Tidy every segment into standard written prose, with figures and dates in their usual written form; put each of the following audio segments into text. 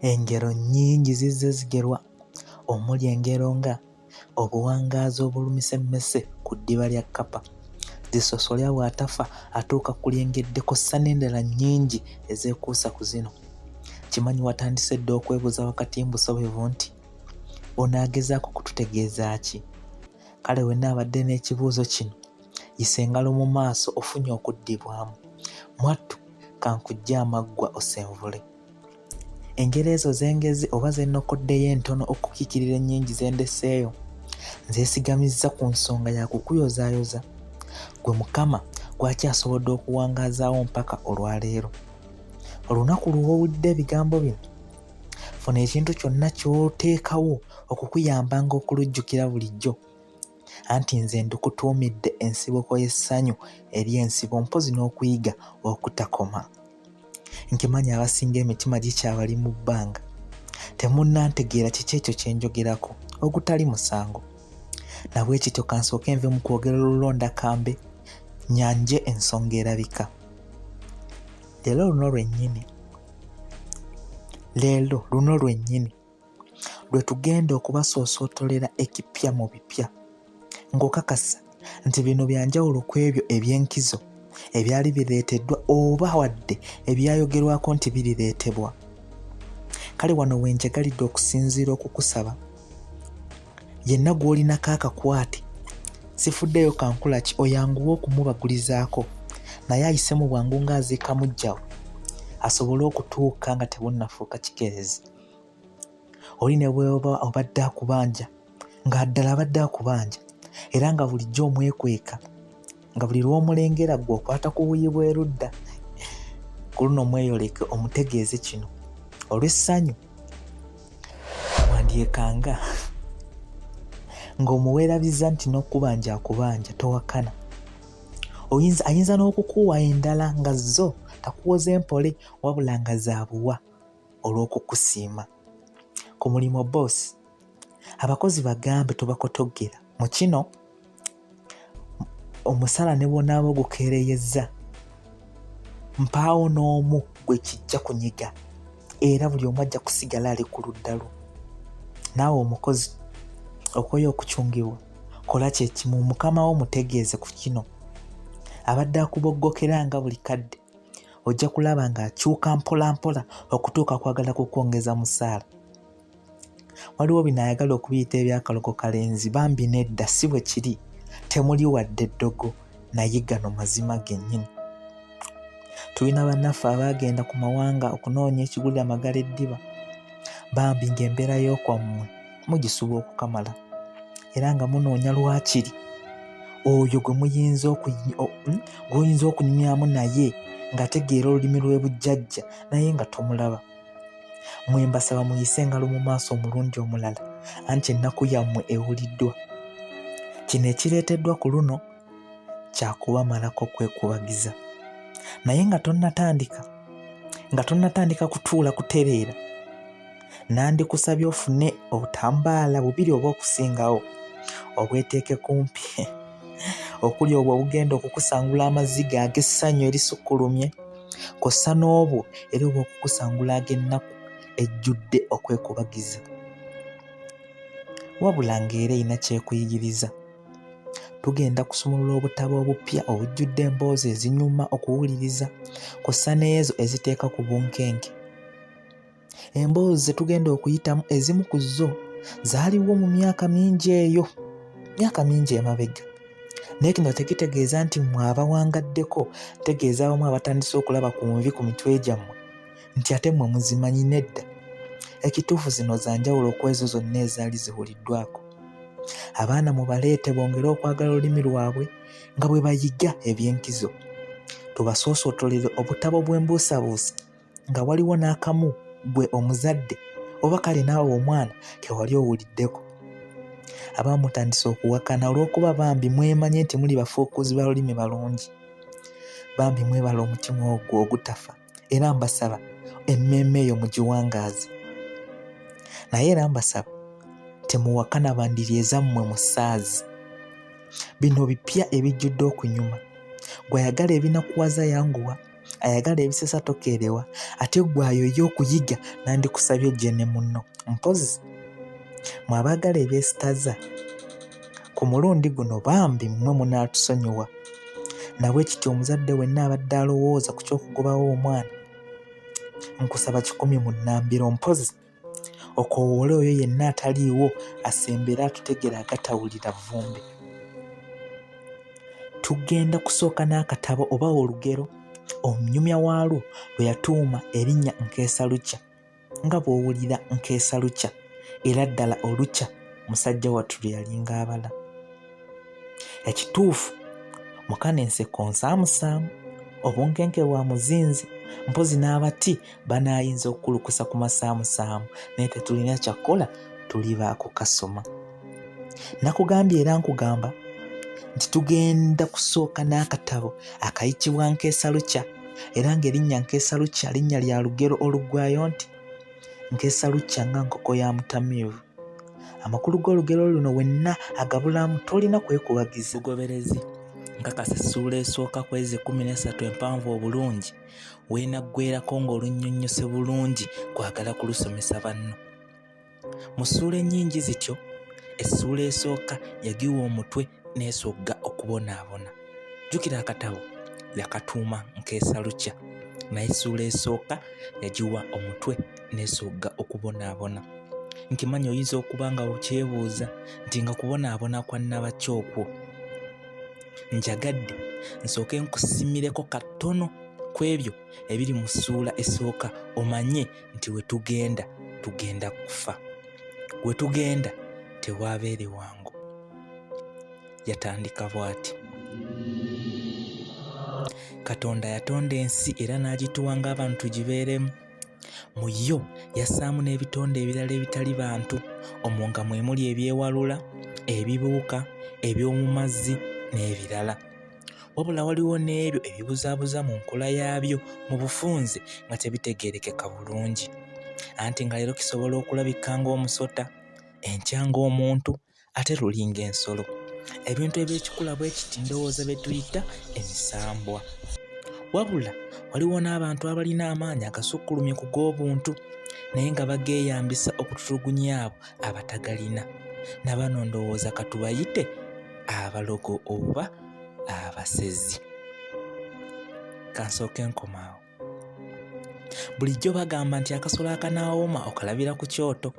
Engero nnyingi zizze zigerwa omuli engero nga obuwangaazi obulumisa emmese ku ddiba lya kkapa, zisosolya bw'atafa atuuka ku lyengedde kw'ossa n'endala nnyingi ezeekuusa ku zino. Kimanyi watandise dda okwebuuza wakati mbusobevu nti ono agezaako kututegeeza ki? Kale wenna abadde n'ekibuuzo kino yisa engalo mu maaso ofunye okuddibwamu. Mwattu kankujje amaggwa osenvule. Engero ezo zengezi oba zennokoddeyo entono okukiikirira ennyingi zendeseeyo nzeesigamizza ku nsonga ya kukuyozaayoza gwe Mukama gw'akyasobodde okuwangaazaawo mpaka olwaleero. Olunaku lw'owulidde ebigambo bino, funa ekintu kyonna ky'oteekawo okukuyambanga okulujjukira bulijjo. Anti nze ndukutuumidde ensibuko y'essanyu ery'ensibo mpozi n'okuyiga okutakoma. Nkimanyi abasinga emitima gikyabali mu bbanga. Temunnantegeera kiki ekyo kye njogerako ogutali musango. Na bwe kityo kansooke nve mu kwogera olulonda kambe nyanje ensonga erabika. Leero luno lwennyini, leero luno lwennyini lwe tugenda okubasoosootolera ekipya mu bipya ng'okakasa nti bino bya njawulo ku ebyo eby'enkizo ebyali bireeteddwa oba wadde ebyayogerwako nti birireetebwa. Kale wano we njagalidde okusinziira okukusaba yenna gw'olinako akakwate sifuddeeyo kankula ki oyanguwe okumubagulizaako naye ayise mu bwangu ng'aziika muggyawo asobole okutuuka nga tebunnafuuka kikeerezi. Oli ne bw'oba obadde akubanja nga ddala abadde akubanja era nga bulijjo omwekweka nga buli lw'omulengera ggwe okwata ku buyi bw'erudda ku luno mweyoleke omutegeeze kino olw'essanyu wandyekanga ng'omuweerabiza nti n'okubanja akubanja towakana ayinza n'okukuwa endala nga zo takuwoza empole wabula nga zaabuwa olw'okukusiima. Ku mulimu boss, abakozi bagambe tobakotoggera. Mu kino omusala ne bw'onaaba ogukeereyezza mpaawo n'omu gwe kijja kunyiga era buli omu ajja kusigala ali ku ludda lwo. Naawe omukozi okoye okucungibwa kola kye kimu mukama wo mutegeeze ku kino abadde akuboggokera nga buli kadde ojja kulaba ng'akyuka mpolampola okutuuka kwagala kukwongeza musaala. Waliwo bino ayagala okubiyita ebyakalogo kalenzi bambi nedda si bwe kiri temuli wadde eddogo naye gano mazima gennyini. Tulina bannaffe abaagenda ku mawanga okunoonya ekigulira magala eddiba bambi ng'embeera y'okwammwe mugisubwa okukamala era nga munoonya lwakiri oyo gwe muyinza gw'oyinza okunyumyamu naye ng'ategeera olulimi lw'ebujjajja naye nga tomulaba. Mwe mbasaba muyise engalo mu maaso omulundi omulala anti ennaku yammwe ewuliddwa. Kino ekireeteddwa ku luno kya kubamalako kwekubagiza. Naye nga tonnatandika nga tonnatandika kutuula kutereera nandikusabye ofune obutambaala bubiri oba okusingawo obweteeke kumpi okuli obwo obugenda okukusangula amaziga ag'essanyu erisukkulumye kw'ossa n'obwo era obw'okukusangula ag'ennaku ejjudde okwekubagiza wabula ng'era erina kyekuyigiriza tugenda kusumulula obutabo obupya obujjudde emboozi ezinyuma okuwuliriza kw'ossa n'ezo eziteeka ku bunkenke Emboozi ze tugenda okuyitamu ezimu ku zo zaaliwo mu myaka mingi eyo, myaka mingi emabega. Naye kino tekitegeeza nti mmwe abawangaddeko, ntegeeza abamu abatandise okulaba ku nvi ku mitwe gyammwe nti ate mmwe muzimanyi. Nedda, ekituufu zino za njawulo ku ezo zonna ezaali ziwuliddwako. Abaana mubaleete bongere okwagala olulimi lwabwe nga bwe bayiga eby'enkizo. Tubasoosootolere obutabo bw'embuusabuusa nga waliwo n'akamu gwe omuzadde oba kale naawe omwana kewali owuliddeko. Abamu mutandise okuwakana olw'okuba bambi mwemanye nti muli bafuukuzi ba lulimi balungi. Bambi mwebala omutima ogwo ogutafa era mbasaba emmeeme eyo mugiwangaaze. Naye era mbasaba temuwakana bandiri ezammwe mu ssaazi. Bino bipya ebijjudde okunyuma. Gw'ayagala ebinakuwaza yanguwa. Ayagala ebisesa tokeerewa, ate ggwe ayoya okuyiga nandikusabye ojje ne munno. Mpozzi mwe abaagala ebyesitaza ku mulundi guno bambi mmwe munaatusonyiwa. Nabwe kityo omuzadde wenna abadde alowooza ku ky'okugobawo omwana, nkusaba kikomye mu nnambiro mpozzi okoowoole oyo yenna ataliiwo asembere atutegere agatawulira vvumbe. Tugenda kusooka n'akatabo oba olugero omunyumya waalwo lwe yatuuma erinnya Nkeesalukya nga bw'owulira Nkeesalukya era ddala olukya musajja wattu lwe yalinga abala. Ekituufu mukana enseko nsaamusaamu, obunkenke bwa muzinzi, mpozi n'abati banaayinza okukulukusa ku masaamusaamu naye tetulina kyakukola tuli baakukasoma. Nakugambye era nkugamba nti tugenda kusooka n'akatabo akayitibwa Nkeesalukya era ng'erinnya Nkeesalukya linnya lya lugero oluggwayo nti Nkeesalukya nga nkoko ya mutamiivu. Amakulu g'olugero luno wenna agabulamu tolina kwekubagiza. Bugoberezi nkakasa essuula esooka ku ezo 13 empanvu obulungi weenaggweerako ng'olunnyonnyose bulungi kwagala kulusomesa banno. Mu ssuula ennyingi zityo, essuula esooka yagiwa omutwe n'esogga okubonaabona. Jjukira akatabo yakatuuma Nkeesalukya, naye essuula esooka yagiwa omutwe n'esogga okubonaabona. Nkimanyi oyinza okuba nga okyebuuza nti nga kubonaabona kwa nnabaki okwo. Njagadde nsooke nkusimireko katono ku ebyo ebiri mu ssuula esooka omanye nti we tugenda tugenda kufa. We tugenda tewaabeere wangu. Yatandika bw'ati. Katonda yatonda ensi era n'agituwa ng'abantu tugibeeremu. Mu yo yassaamu n'ebitonde ebirala ebitali bantu, omwo nga mwe muli ebyewalula, ebibuuka, eby'omu mazzi n'ebirala. Wabula waliwo n'ebyo ebibuzaabuza mu nkola yaabyo mu bufunze nga tebitegeerekeka bulungi. Anti nga leero kisobola okulabika ng'omusota, enkya ng'omuntu, ate luli ng'ensolo. Ebintu eby'ekikula bwe kiti ndowooza bye tuyita emisambwa. Wabula waliwo n'abantu abalina amaanyi agasukkulumye ku g'obuntu naye nga bageeyambisa okutulugunya abo abatagalina. Na bano ndowooza katubayite abalogo oba abasezi. Kansooke nkomaawo. Bulijjo bagamba nti akasolo akanaawooma okalabira ku kyoto.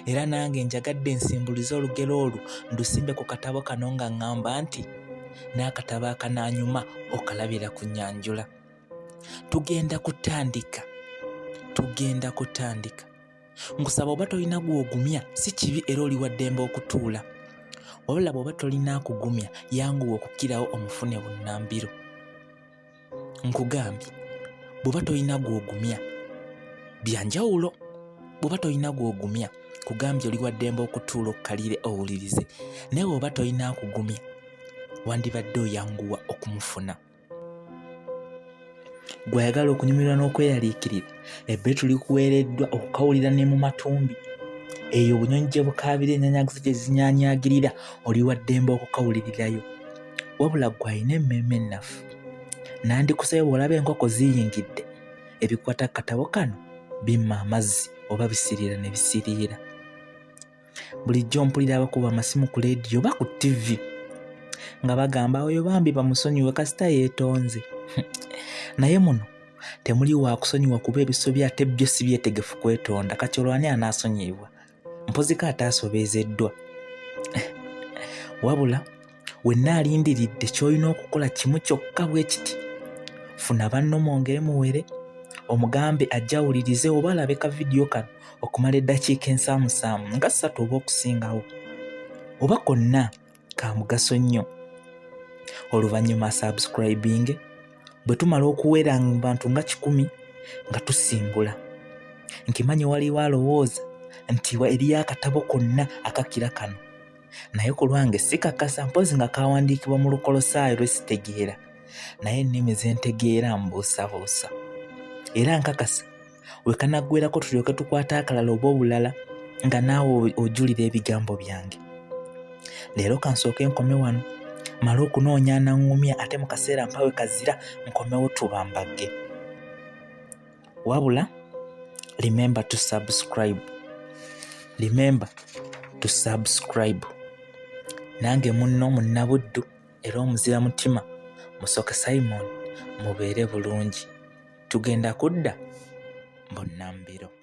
Era nange njagadde nsimbulize olugero olwo ndusimbe ku katabo kano nga ŋŋamba nti n'akatabo akanaanyuma okalabira ku nnyanjula. Tugenda kutandika, tugenda kutandika. Nkusaba oba tolina gw'ogumya si kibi era oli wa ddembe okutuula. Wabula bw'oba tolina akugumya yanguwa okukirawo omufune bunnambiro. Nkugambye bw'oba tolina gw'ogumya bya njawulo. Bw'oba tolina gw'ogumya kugambye oli wa ddembe okutuula okkalire owulirize, naye bw'oba tolina akugumya wandibadde oyanguwa okumufuna. Gwe ayagala okunyumirwa n'okweraliikirira, ebbeetu likuweereddwa okukawulira ne mu matumbi. Eyo obunyonyi gye bukaabira, ennyanyagizo gye zinyaanyaagirira, oli wa ddembe okukawulirirayo. Wabula ggwe alina emmeeme ennafu, nandikusabye bw'olaba enkoko ziyingidde, ebikwata ku katabo kano bimma amazzi oba bisiriira ne bisiriira. Bulijjo mpulira abakuba amasimu ku leediyo oba ku ttivi nga bagamba oyo bambi bamusonyiwe kasita yeetonze. Naye muno temuli waakusonyiwa kuba ebisobyo ate byo si byetegefu kwetonda. Kati olwo ani anaasonyiyibwa? Mpoziko ate asobeezeddwa. Wabula wenna alindiridde ky'olina okukola kimu kyokka bwe kiti, funa banno mwongere muwere, omugambe ajje awulirize oba alabe ka vidiyo kano okumala eddakiika ensaamusaamu nga ssatu oba okusingawo, oba konna ka mugaso nnyo. Oluvannyuma asubscribinge. Bwe tumala okuwera mu bantu nga 100 nga tusimbula. Nkimanyi waliwo alowooza nti eriyo akatabo konna akakira kano, naye ku lwange sikakasa, mpozi nga kawandiikibwa mu Lukolosaayo lwe sitegeera, naye ennimi ze ntegeera mbuusabuusa. Era nkakasa we kanaggweerako tulyoke tukwate akalala oba obulala nga naawe ojulira ebigambo byange. Leero kansooke nkome wano, male okunoonya anaŋŋumya, ate mu kaseera mpawe kazira nkomewo tubambagge. Wabula remember to subscribe, remember to subscribe. Nange munno Munnabuddu era omuzira mutima Musoke Simon, mubeere bulungi, tugenda kudda mbunnambiro.